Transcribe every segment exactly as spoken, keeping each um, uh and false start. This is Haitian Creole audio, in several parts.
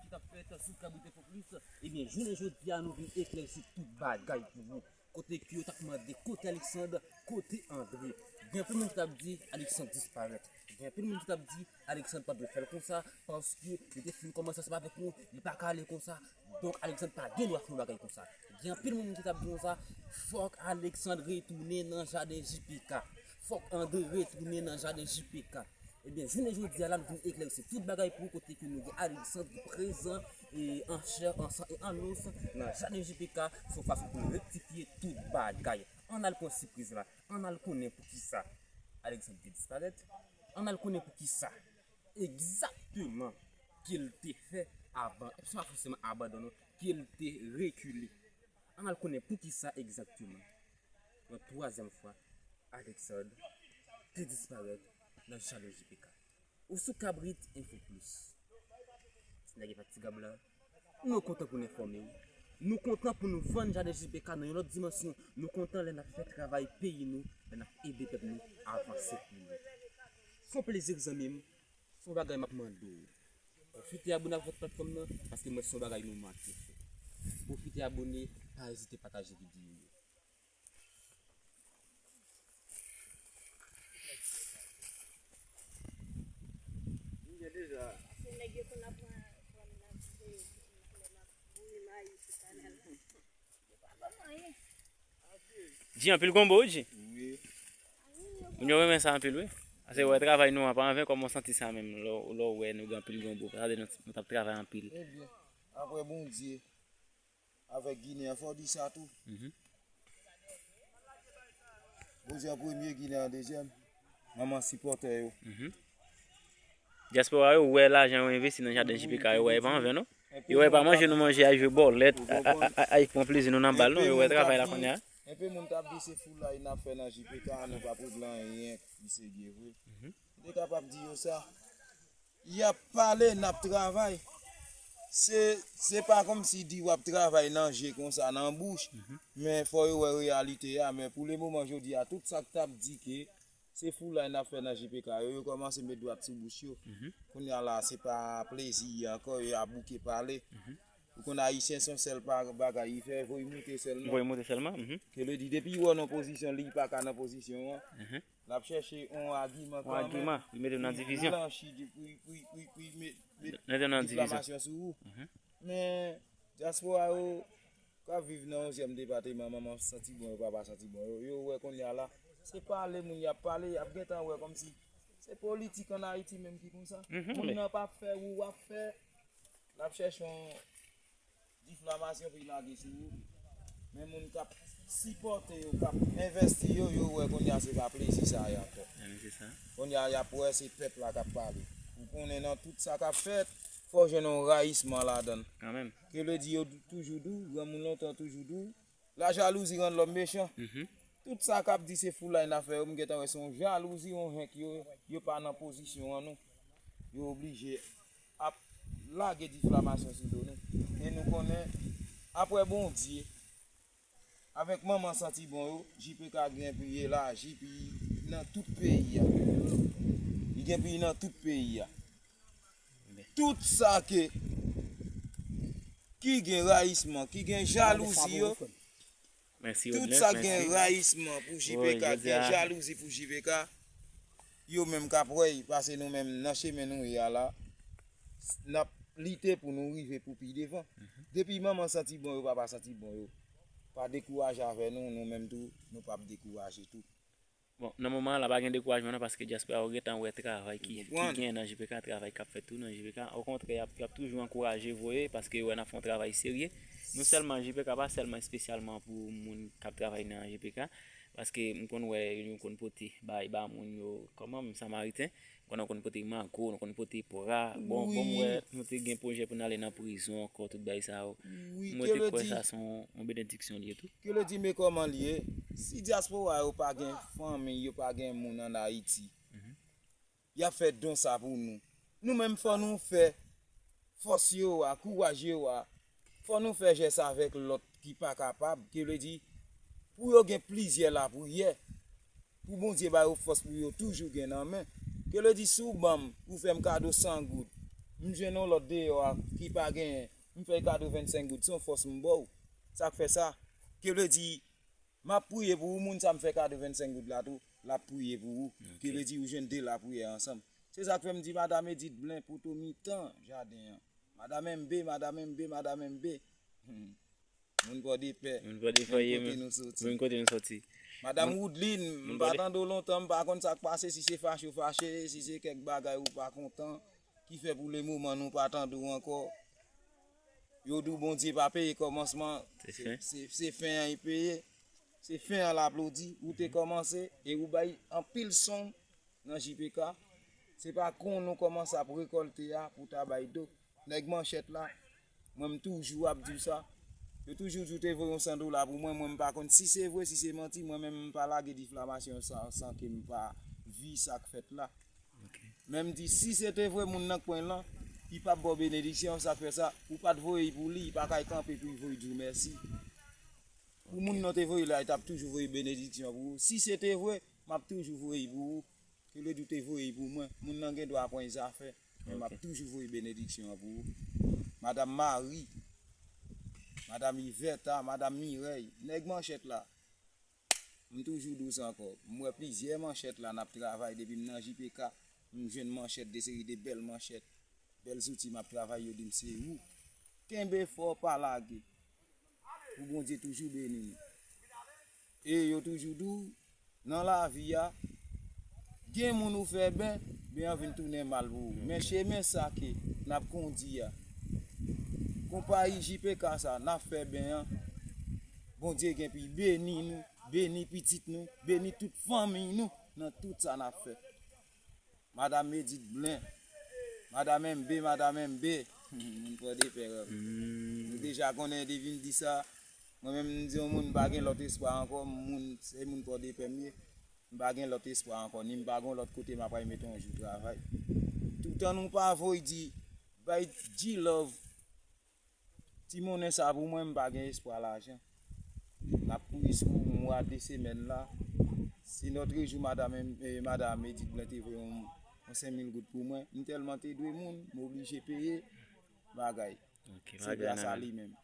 t ap fèt sou Kabrit Enfo Plis. Ebyen, jounen jodi a, nou vin eklèsi tout bagay pou nou. Kote ke yo t ap mande kote Alexandre, kote André. Gen anpil moun ki t ap di Alexandre disparèt. Gen anpil moun ki t ap di Alexandre pa dwe fè l konsa, paske li te fin kòmanse ansanm avèk nou, li pa ka ale konsa. Donk, Alexandre pa gen dwa fè yon bagay konsa. Gen anpil moun ki t ap di konsa, fòk Alexandre retounen nan jaden J P K. Fòk André retounen nan jaden J P K. Ebyen, jounen jodi a la, nou vin eklèsi tout bagay pou ou, kote ke nou gen Alexandre ki prezan e an chè, an san e an os nan jaden J P K, se yon fason pou l rektifye tout bagay. Ann al pran sipriz la, ann al konnen poukisa Alexandre te disparèt, ann al konnen poukisa egzakteman ke l te fè aban, se pa fòseman abandone, ke l te rekile. Ann al konnen poukisa egzakteman, yon twazyèm fwa, Alexandre te disparèt nan jaden J P K. Ou sou Kabrit Enfo Plis. Nèg enfatigab la, nou kontan pou n enfòme w. Nou kontan pou nou vann jaden J P K nan yon lòt dimansyon. Nou kontan lè n ap fè travay peyi nou, lè n ap ede pèp nou avanse pou nou. Se yon plezi, zanmi m. Se yon bagay m ap mande w. Pwofite abone ak lòt platfòm nan, paske m wè se yon bagay nou manke fè. Pwofite abone, pa ezite pataje videyo yo. Li gen deja. Se nèg yo konn ap pran, pran nan ti lè m ap bouyi mayi sou kanal la. Yo pa ban m anyen. Dji, anpil gonbo wi, Dji. Wi. Moun yo renmen sa anpil wi. Paske wè travay nou an pa anven, kòman w santi sa menm lè w, lè w wè nou gen anpil gonbo. Sa vle di nou, nou t ap travay anpil. Ebyen, apre Bondye, avèk Ginen an, fò w di sa tou. Mhm. Bondye an premye, Ginen an dezyèm. Manman sipòtè yo. Mhm. Dyaspora yo wè lajan yo envesti nan jaden J P K yo, wè e pa anven non. Yo wè pa manje nou manje, al jwe bòlèt, al pran plezi nou nan bal non, yo wè travay la kounye a. Enpe moun t ap di se foulay n ap fè nan J P K, nou p ap regle anyen ki serye vre. Mhm. M te kapab di yo sa. Y ap pale, n ap travay. Se, se pa kòmsi di w ap travay nan je konsa, nan bouch, mhm, men fò yo wè reyalite a. Men pou lemoman jodi a, tout sa k t ap di ke se foulay n ap fè nan J P K yo, yo kòmanse met dwèt sou bouch yo. Mhm. Kounye a la, se pa plezi ankò, yo ap bouke pale. Mhm. Ou konn Ayisyen se yon sèl pa, bagay li fè, voye moute sèlman. Voye moute sèlman, mhm. Ke le di, depi li wè w nan pozisyon, li pa ka nan pozisyon an. Mhm. L ap chèche yon agiman kanmenm pou li blanchi, pou li, pou li, pou li met, met difimasyon sou ou. Mhm. Men, dyaspora yo k ap viv nan onzyèm depatman, manman santi bon yo, papa santi bon yo, yo wè kounye a la, se pale moun y ap pale, y ap gentan wè kòmsi se politik ann Ayiti menm ki konsa. Mhm. Moun nan p ap fè, ou w ap fè, l ap chèche yon diflamasyon pou l lage sou ou. Men moun k ap sipòte yo, k ap envesti yo, yo wè kounye a se pa plezi sa ye ankò. Ebyen, se sa. Kounye a, y ap wè se pèp la k ap pale. Ou konnen nan tout sa k ap fèt, fò w jwenn yon rayisman ladan l. Kanmenm. Ke le di yo toujou di w, granmoun lontan toujou di w, lajalouzi rann lòm mechan. Mhm. Tout sa k ap di se foulay n ap fè yo, m gentan wè se yon jalouzi, yon henk yo, yo pa nan pozisyon an non. Yo oblije ap lage diflamasyon sou do nou. E nou konnen, apre Bondye, avèk manman santi bon yo, J P K gen pou l elaji, pou l nan tout peyi a. Li gen pou l nan tout peyi a. Tout sa ke, ki gen rayisman, ki gen jalouzi yo, tout sa gen rayisman pou J P K, gen jalouzi pou J P K, yo menm k ap wè y, paske nou menm nan chemen nou ye a la, n ap lite pou nou rive pou pi devan. Mhm. Depi manman santi bon yo, papa santi bon yo, pa dekouraje avè nou, nou menm tou, nou p ap dekouraje tou. Bon, nan moman an la, pa gen dekourajman non, paske dyaspora yo gentan wè travay ki, ki genyen nan J P K, travay k ap fèt tou nan J P K. Okontrè, y ap, y ap toujou ankouraje, voye, paske yo wè n ap fè yon travay serye. Non sèlman J P K, pa sèlman espesyalman pou moun k ap travay nan J P K, paske m konn wè yo konn pote bay ba moun yo, kòman, Samariten, konnen w konn pote mango, nou konn pote pra. Bon, bon, m wè nou te gen pwojè pou n ale nan prizon ankò, tout bagay sa yo. M rete kwè sa se yon, yon benediksyon li ye tou. Ke le di, men kòman li ye? Si dyaspora yo pa gen fanmi, yo pa gen moun ann Ayiti, mhm, y ap fè don sa pou nou. Nou menm, fò nou fè fòs yo a, kouraj yo a, fò nou fè jès avèk lòt ki pa kapab, ke le di, pou yo gen plizyè lapriyè, pou Bondye ba yo fòs pou yo toujou gen nan men. Ke le di, si w ban m, ou fè m kado san goud, M jwenn yon lòt deyò a ki pa genyen, m fè l kado vennsenk goud, se yon fòs m ba w. Sa k fè sa? Ke vle di, m ap priye pou ou, moun sa m fè kado vennsenk goud la tou, l ap priye pou ou. Ke vle di, ou jwenn de lapriyè ansanm. Se sa k fè m di Madanm Edith Blen, poto mitan jaden an. Madanm M B, Madanm M B, Madanm M B. Hmm. Moun Pòdepè. Moun Pòdepè, menm ye, kote nou soti. Menm kote nou soti. Madanm Woodline, m pa tande w lontan, m pa konn sa k pase, si se fache w fache, si se kèk bagay ou pa kontan, ki fè pou lemoman nou pa tande w ankò. Yo di w Bondye pa peye kòmansman, se, se, se fen an li peye. Se fen an l aplodi, ou te kòmanse, e ou bay anpil song nan J P K. Se pa kon nou kòmanse ap rekòlte a pou ta bay do. Nèg manchèt la, mwen m toujou ap di w sa. Yo toujou di w te voye yon san dola pou mwen, mwen m pa konn si se vre, si se manti, mwen menm m pa lage diflamasyon san, san ke m pa vi sa k fèt la. Men m di, si se te vre moun nan k pran l lan, li p ap ba w benediksyon, sa k fè sa, ou pa t voye l pou li, li pa kay kanpe pou l voye di w mèsi. Pou moun nan te voye la, li t ap toujou voye benediksyon pou ou. Si se te vre, m ap toujou voye l pou ou. Ke le di w te voye l pou mwen, moun nan gen dwa pran l zafè, men m ap toujou voye benediksyon an pou ou. Madanm Mari, Madanm Ivèta, Madanm Mirèy, nèg manchèt la, m toujou di w sa ankò. M wè plizyè manchèt la n ap travay depi m nan J P K. M jwenn manchèt, de seri de bèl manchèt, bèl zouti m ap travay, yo di m se ou. Kenbe fò, pa lage. Pou Bondye toujou beni nou. E yo toujou di w, nan lavi a, gen moun ou fè ben, ben an vin tounen mal pou ou. Men chemen sa ke n ap kondi a, konpayi J P K sa, n ap fè ben an, Bondye gen pou l beni nou, beni pitit nou, beni tout fanmi nou nan tout sa n ap fè. Madanm Edith Blen, Madanm M B, Madanm M B, moun Pòdepè, nou deja konnen depi m di sa, mwen menm m di yon moun m pa gen lòt espwa ankò, moun, se moun Pòdepè m ye, m pa gen lòt espwa ankò, ni m pa gen lòt kote m ap al mete yon jou travay. Toutan nou pa voye di, bay G-Love, ti monnen sa pou mwen, m pa gen espwa lajan. N ap kouri sou mwa de semèn la. Se lòt jou madanm, eh, madanm Edith Blen te voye yon, yon senk mil goud pou mwen. M tèlman te dwe moun, m oblije peye bagay. Se gras a li menm.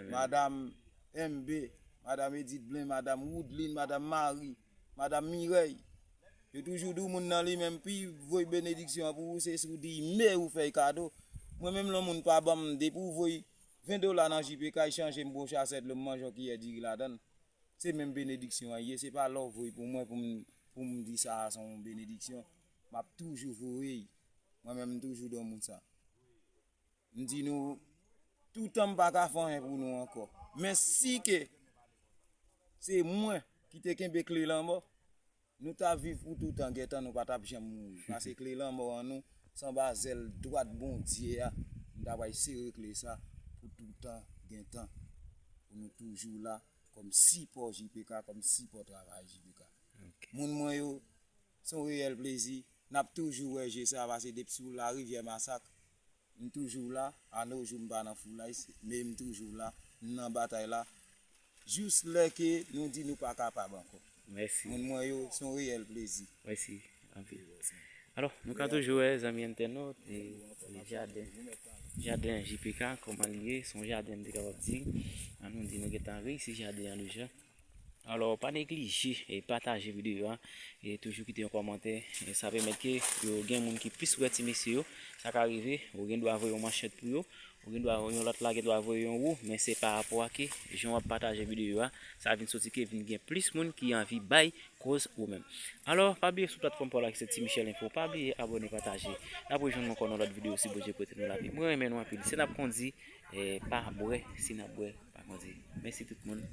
Madanm M B, Madanm Edith Blen, Madanm Woodline, Madanm Mari, Madanm Mirèy. Yo toujou di w moun nan li menm, pi voye benediksyon an pou ou, se sou di men ou fè l kado. Mwen menm, lè yon moun pa ban m, depi w voye ven dola nan J P K, chanje m bon chasèt, lè m manje yon kiyè diri ladan l. Se menm benediksyon an ye, se pa lè w voye pou mwen pou m, pou m di sa a se yon benediksyon. M ap toujou voye. Mwen menm, m toujou di yon moun sa. M di nou, toutan m pa ka fè anyen pou nou ankò. Men si ke se mwen ki te kenbe kle lanmò, nou t ap viv pou toutan, gentan nou pa t ap janm mouri. Pase kle lanmò an nou, se anba zèl dwat Bondye a, nou ta pral sere kle sa pou toutan, gentan. Pou nou toujou la, kòm sipò J P K, kòm sipò travay J P K. Moun mwen yo, se yon reyèl plezi. N ap toujou wè je sa pase depi sou Larivyè Masak. M toujou la, a no jou m pa nan foulay, men m toujou la, m nan batay la. Jis lè ke nou di nou pa kapab ankò. Mèsi. Moun mwen yo, se yon reyèl plezi. Mèsi anpil. Alò, nou ka toujou wè zanmi entènot, e, e jaden, jaden J P K, kòman li ye, se yon jaden m te kapab di. An nou di nou gentan reyisi jaden an deja. Alò, pa neglije e pataje videyo a, e toujou kite yon kòmantè, e sa pèmèt ke yo gen moun ki plis wè ti mesye yo. Sa ka rive, ou gen dwa voye yon manchèt pou yo, ou gen dwa voye yon lòt la, gen dwa voye yon wou, men se pa rapò a ke jan w ap pataje videyo a, sa vin soti ke vin gen plis moun ki anvi bay koz ou menm. Alò, pa bliye sou platfòm pa w la ki se Ti Michel Info, pa bliye abòne, pataje. N ap rejwenn nou ankò nan lòt videyo si Bondye prete nou lavi. Mwen renmen nou anpil. Si n ap kondi, e, pa bwè, si n ap bwè, pa kondi. Mèsi tout moun.